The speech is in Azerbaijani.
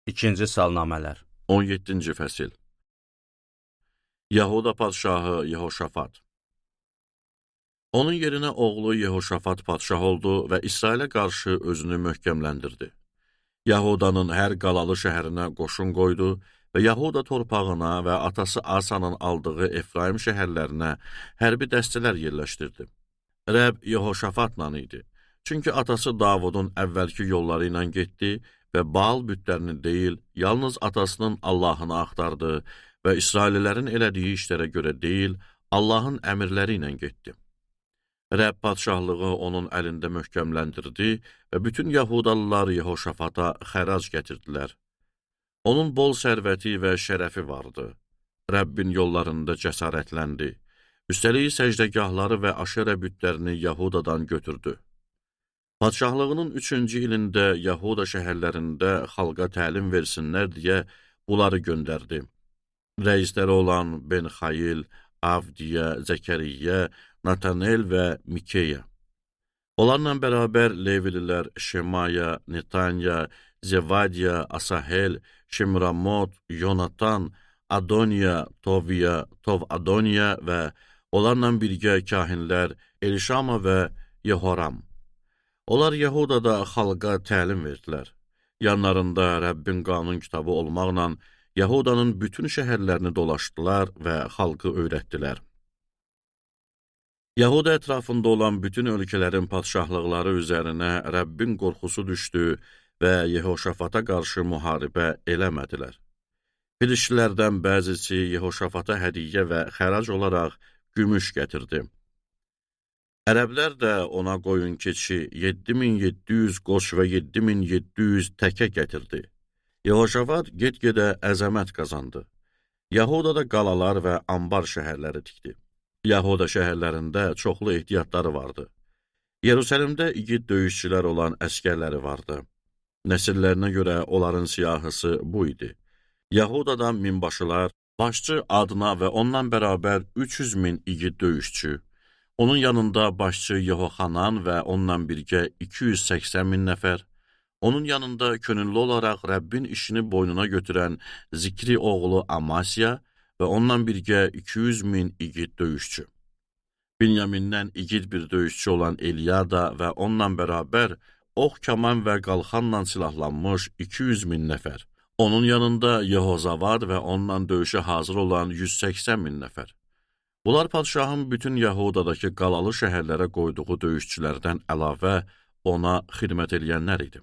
İkinci Salnamələr 17-ci fəsil. Yahuda padşahı Yehoşafat. Onun yerinə oğlu Yehoşafat padşah oldu və İsrailə qarşı özünü möhkəmləndirdi. Yahudanın hər qalalı şəhərinə qoşun qoydu və Yahuda torpağına və atası Asanın aldığı Efraim şəhərlərinə hərbi dəstələr yerləşdirdi. Rəbb Yehoşafatla idi. Çünki atası Davudun əvvəlki yolları ilə getdi və Baal bütlərini deyil, yalnız atasının Allahını axtardı və İsraillilərin elədiyi işlərə görə deyil, Allahın əmrləri ilə getdi. Rəbb padşahlığı onun əlində möhkəmləndirdi və bütün Yahudalılar Yehoşafata xərac gətirdilər. Onun bol sərvəti və şərəfi vardı. Rəbbin yollarında cəsarətləndi. Üstəlik səcdəgahları və Aşerə bütlərini Yahudadan götürdü. Padşahlığının 3-cü ilində Yahuda şəhərlərində xalqa təlim versinlər deyə bunları göndərdi. Rəisləri olan Ben-Xayil, Avdiya, Zəkəriyyə, Natanel və Mikeya. Onlarla bərabər Levililər Şemaya, Netanya, Zevadiya, Asahel, Şemramot, Yonatan, Adoniya, Toviya, Tov-Adoniya və onlarla birgə kahinlər Elişama və Yehoram. Onlar Yahudada xalqa təlim verdilər. Yanlarında Rəbbin qanun kitabı olmaqla Yahudanın bütün şəhərlərini dolaşdılar və xalqı öyrətdilər. Yahuda ətrafında olan bütün ölkələrin padşahlıqları üzərinə Rəbbin qorxusu düşdü və Yehoşafata qarşı müharibə eləmədilər. Filişlilərdən bəzisi Yehoşafata hədiyyə və xərac olaraq gümüş gətirdi. Ərəblər də ona qoyun keçi 7700 qoç və 7700 təkə gətirdi. Yehoşafat get-gedə əzəmət qazandı. Yahudada qalalar və ambar şəhərləri tikdi. Yahuda şəhərlərində çoxlu ehtiyatları vardı. Yerusəlimdə igid döyüşçülər olan əskərləri vardı. Nəsillərinə görə onların siyahısı bu idi. Yahudadan minbaşılar, başçı Adna və ondan bərabər 300 min igid döyüşçü, onun yanında başçı Yehoxanan və onunla birgə 280 min nəfər, onun yanında könüllü olaraq Rəbbin işini boynuna götürən Zikri oğlu Amasya və onunla birgə 200 min igid döyüşçü. Binyamindən igid bir döyüşçü olan Eliyada və onunla bərabər ox, kaman və qalxanla silahlanmış 200 min nəfər. Onun yanında Yehozavad və onunla döyüşə hazır olan 180 min nəfər. Bunlar padşahın bütün Yahudadakı qalalı şəhərlərə qoyduğu döyüşçülərdən əlavə ona xidmət eləyənlər idi.